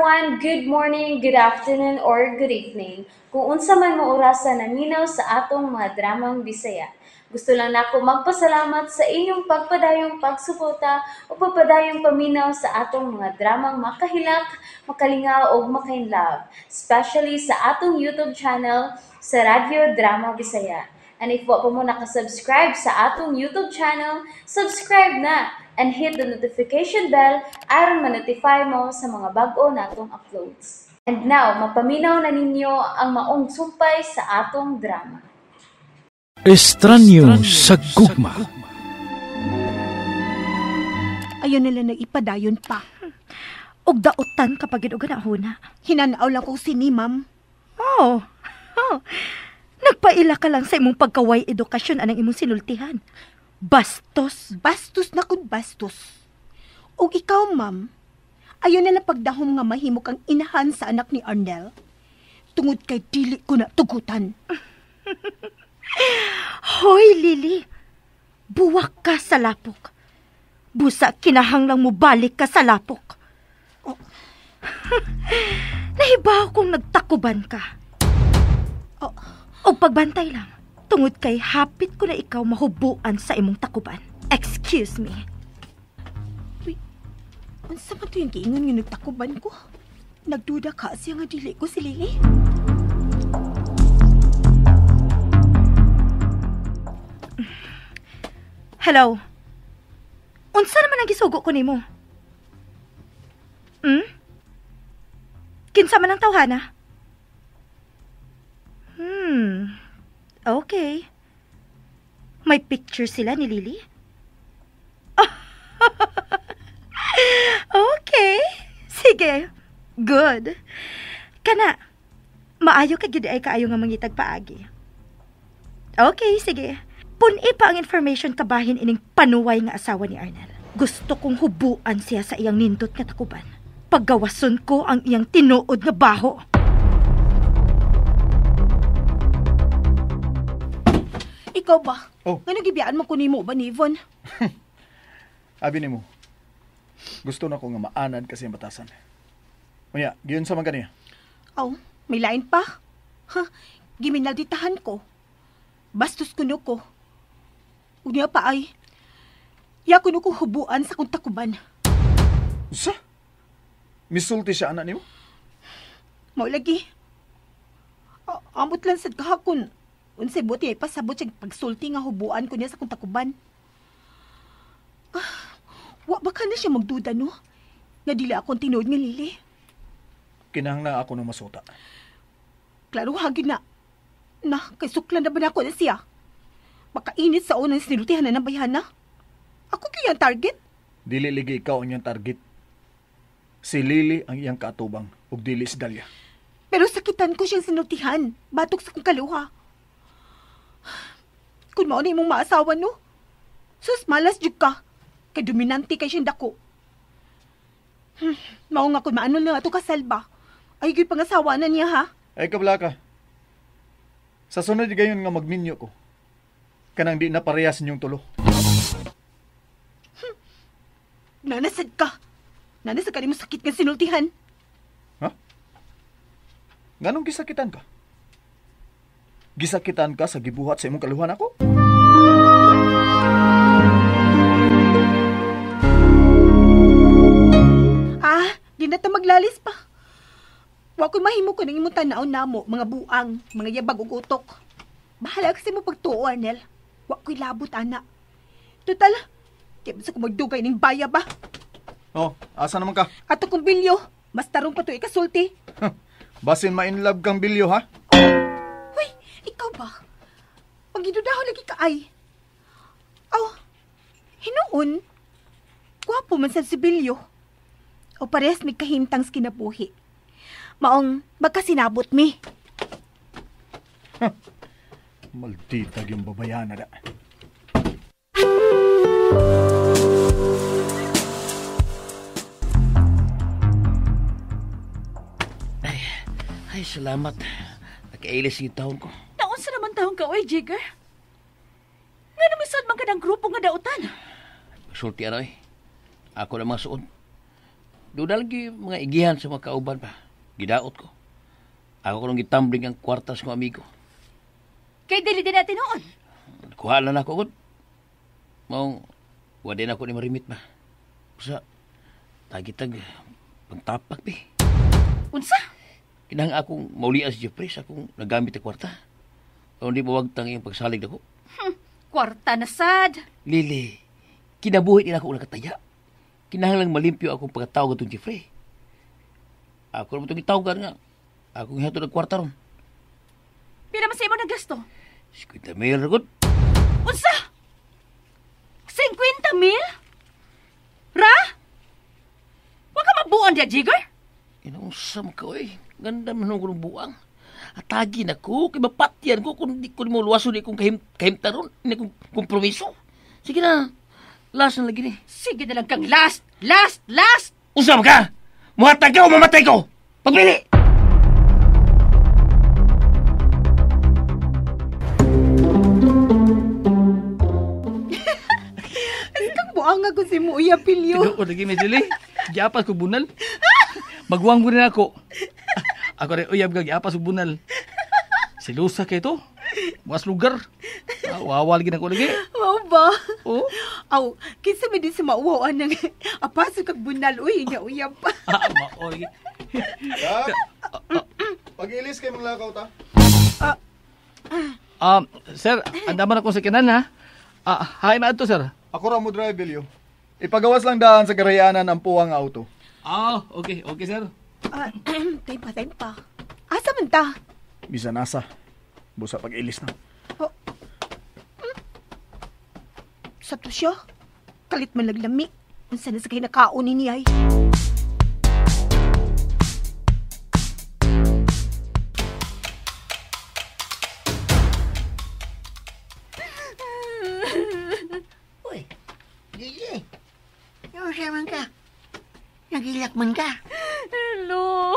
everyone! Good morning, good afternoon, or good evening. Kung unsa man mo orasa naminaw sa atong mga dramang Bisaya. Gusto lang nako magpasalamat sa inyong pagpadayong pagsuporta o pagpadayong paminaw sa atong mga dramang makahilak, makalingaw o makainlove, especially sa atong YouTube channel sa Radyo Drama Bisaya. And if wa pa mo nakasubscribe sa atong YouTube channel, subscribe na and hit the notification bell aron ma-notify mo sa mga bag-o natong uploads. And now, mapaminaw na ninyo ang maong sumpay sa atong drama. Estranyo sa gugma. Ayaw nila nag-ipadayon pa. Og dautan kapag og huna. Hinanaw lang ko si ni, ma'am. Oh. Oh. Nagpaila ka lang sa imong pagkaway edukasyon anang imong sinultihan. Bastos. Bastos na kun bastos. Og ikaw, ma'am, ayaw nila pagdahom nga mahimo kang inahan sa anak ni Arnel. Tungod kay dili ko na tugutan. Hoy, Lily. Buwak ka sa lapok. Busa kinahanglang mo balik ka sa lapok. Oh. Nahibaw kung nagtakuban ka. Oh. O pagbantay lang. Tungod kay hapit ko na ikaw mahubuan sa imong takuban. Excuse me. Uy, unsa man to yung giingon nga nagtakuban ko? Nagduda ka siya nga dili ko si Lily? Hello. Unsa naman ang gisugo ko nimo? Hmm? Kinsa man ang tawhana? Okay. May picture sila ni Lily? Okay. Sige. Good. Kana, maayo ka gyud ay kaayo nga mangitag paagi. Okay, sige. Pun-i pa ang information kabahin ining panuway nga asawa ni Arnel. Gusto kong hubuan siya sa iyang nindot nga takuban. Paggawason ko ang iyang tinuod nga baho. Ikaw ba? Oh. Ngano gibiyaan mo ko nimo ba ni Yvonne? Abi nimo. Gusto na ko nga maanad kasi ang batasan. Unya, giyon sa man kaniya. Aw, may lain pa. Ha, giminalditahan ko. Bastos kuno ko. Unya pa ay, ya kuno ko hubuan sa kong takuban. Sa? Misulti siya anak nimo? Mao lagi. Amot lang sad kahakon. Unsay buti ay pasabot siyang pagsulti nga hubuan ko niya sa kong takuban. Wa ba ka na siya magduda, no? Nga dili akong tinuod nga Lily. Kinahanglan ako ng masuta. Klaro hagin na. Na, kay suklan na ba na ako na siya? Makainit sa unang sinultihan na ng bayhana. Ako kaya ang target? Dili ligi ikaw ang iyang target. Si Lily ang iyang kaatubang ug dili si Dalia. Pero sakitan ko siyang sinultihan. Batok sa kong kaluha. Kung mao na imong maasawa, no? Sus, malas jud ka. Kay dominante kay siyang dako. Mao nga kung maano lang ato kasalba. Ay, gyud pangasawa na niya, ha? Ay, kabla ka. Sa sunod gayon nga magminyo ko. Kanang di na parehas ninyong tulo. Nanasad ka. Nanasad ka rin mo sakit ng sinultihan. Ha? Nganong gisakitan ka? Gisakitan ka sa gibuhat sa imong kaluhan ako? Ah, di na ta maglalis pa. Wa ko'y mahimo ko ng imong tanaw namo, mga buang, mga yabag ug utok. Bahala kasi mo pagtuo, Arnel. Wa ko'y labot, ana. Total, kaya basta ko magdugay ning baya ba? Oh, asa naman ka? Ato kong bilyo, mas tarong pa to ikasulti. Basin ma-inlove kang bilyo, ha? Hoy, ikaw ba? Pagidudahon lagi ka ay. Aw, hinuon. Gwapo man sa si Bilyo. O parehas may kahimtang sa kinabuhi. Maong magkasinabot mi. Maldita yung babayana da. Ay, salamat. Nakailis yung taon ko. Naunsa naman taon ka, oy, Jigger? Nga naman saan man ka ng grupo nga dautan? Sulti ano eh. Ako na mga suod. Doon lagi mga igihan sa mga kauban pa. Gidaot ko. Ako ko nung gitambling ang kwartas ko amigo. Kay dili din natin noon. Kuha na ako, good. Maong, wala na ako ni marimit ba. Usa, tagitag, pagtapak, bi. Unsa? Kinahang akong maulian si Jeffrey sa akong nagamit ang kwarta. Kung di mawagtang iyong pagsalig ako. Kwarta na sad. Lili, kinabuhi din ako nakataya. Kinahanglang malimpyo akong pagkatawag itong Jeffrey. Ako naman itong itawagan nga. Akong ihatod ang kwarta ron. Pila man sa imo nagasto? 50 mil, good. Unsa? 50 mil? Ra? Wa ka mabuan diya, Jigger? Inaunsa mo ka, oy. Ganda man ako ng buang. Atagi na ko, kay mapatyan ko kung di ko mo luwason di kong kahimtaron, hindi kong kompromiso. Sige na, last na lagi ni. Sige na lang kang last, last, last! Unsa man ka? Muhatag ka o mamatay ko? Pagpili! Kang buang ako si Muya Pilyo. Tinuod lagi Miss Lily. Giapas ko bunal. Magwang ko rin ako. Ako rin uyab ka, giapas ko bunal. Silusa kay to. Muas lugar. Wawa lagi na ko lagi. Mao ba? Oo. Aw, kinsa man din sa mauwaw anang apaso kag bunal uy nya uyab pa. Mao lagi. Pag-ilis kay mga lakaw ta. Sir, andaman ako sa kinan ha. Hi maadto sir. Ako ra mo drive, Bilyo. Ipagawas lang daan sa garayanan ang puwang auto. Okay, okay sir. Time pa. Asa man ta? Bisan asa. Busa pag-ilis na. Oh. Sa to siya. Kalit man laglami. Unsa na sa kay nakaon ni ay. Uy, Lili. Nausa man ka. Nagilak man ka. Hello,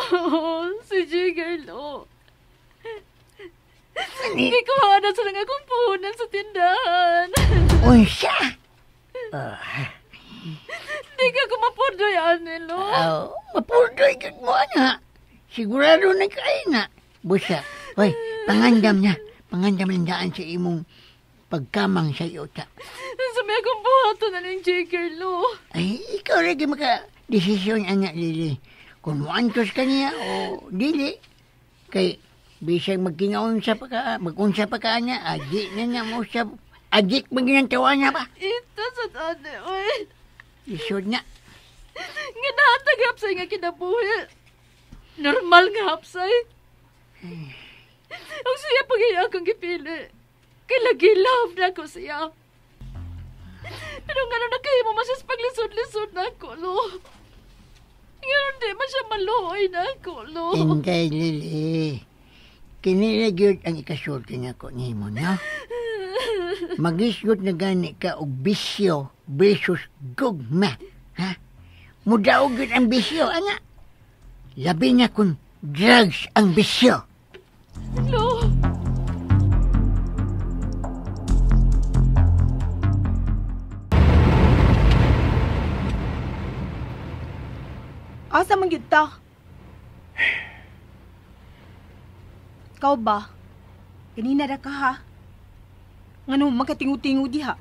si Jigger, lo. Hindi ko maana sa lang akong puhunan sa tindahan. Unsa? Hindi ka kumapurdoy, ane, lo. Mapurdoy gud mo, ana. Sigurado na kayo na. Busa, hoy, pangandam na. Pangandam ng daan sa imong pagkamang sa iyo, ta. Sa may akong buhaton na ng Jigger, lo. Ay, ikaw lagi maka-desisyon, ana, Lili. Kung muantos ka niya o dili, kay bisag magkinaunsa pa ka, magunsa pa ka niya, adi na niya mo siya, adik maginantawa niya pa. Ito sa ane, oy. Isod na. Nga nahatag hapsay nga kinabuhi. Normal nga hapsay. Ang siya pag-iya akong gipili. Kay lagi love na ko siya. Pero nga na kayo mo masyas paglisod-lisod na ako, lo. Nga di man siya maluoy na ako, lo. Inday, Lili. Kinilagyod ang ikasulti nga ko nimo, no? Magisgot na gani ka og bisyo versus gugma, ha? Mudaog yun ang bisyo, ana. Labi na kung drugs ang bisyo. Lo. Asa man gyud ta? Ikaw ba? Ganina ra ka ha? Ngano makatingu-tingu diha?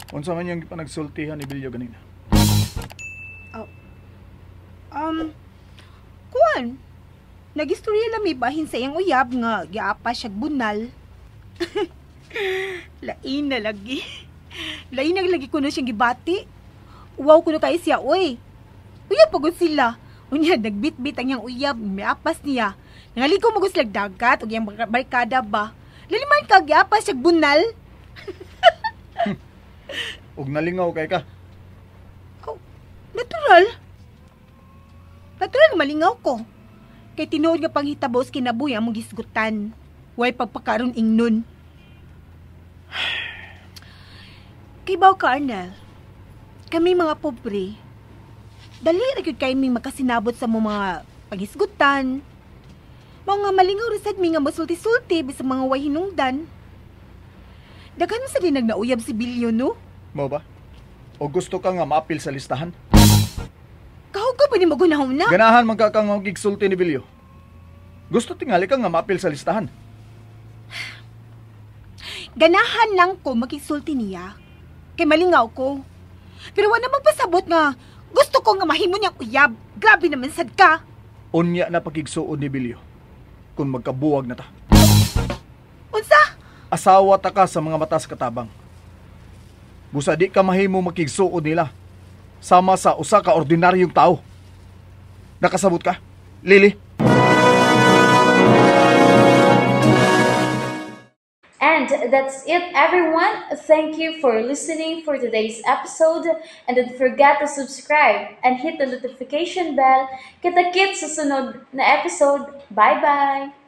Unsa man yung panagsultihan ni Bilyo ganina? Kuan. Nagistorya lang may bahin sa iyang uyab nga giapa siyag bunal. Lain na lagi. Lain na lagi kuno siyang gibati. Uwaw kuno kay siya, oy. Uyab pagod sila. Unya, nagbitbit ang iyang uyab, miapas niya. Nangaligo mo gusto dagat, o iyang barkada ba? Laliman ka, giapas siyag bunal. Og nalingaw kay ka. Oh, natural. Natural malingaw ko. Kay tinuod nga panghitabos kinabuhi ang mong gisgutan. Way pagpakaron ingnon. Kay baw ka, Arnel. Kami mga pobre, dali ra gyud kay mi makasinabot sa mga panghisgutan. Mga malingaw ra sad mi nga masulti-sulti bisan mga way hinungdan. Daghan man sad din nagnauyab si Bilyo, no? Mao ba? O gusto ka nga maapil sa listahan? Kahugaw ba ni mo gunahon na? Ganahan man ka kang gigsulti ni Bilyo. Gusto tingali ka nga maapil sa listahan. Ganahan lang ko makigsulti niya. Kay malingaw ko. Pero wala magpasabot nga gusto ko nga mahimo niyang uyab. Grabe naman sad ka. Unya na pakigsuod ni Bilyo kung magkabuwag na ta. Unsa? Asawa ta ka sa mga mata sa katabang. Busa di ka mahimo makigsuod nila. Sama sa usa ka ordinaryong tao. Nakasabot ka? Lily? And that's it, everyone. Thank you for listening for today's episode. And don't forget to subscribe and hit the notification bell. Kita-kits sa sunod na episode. Bye-bye!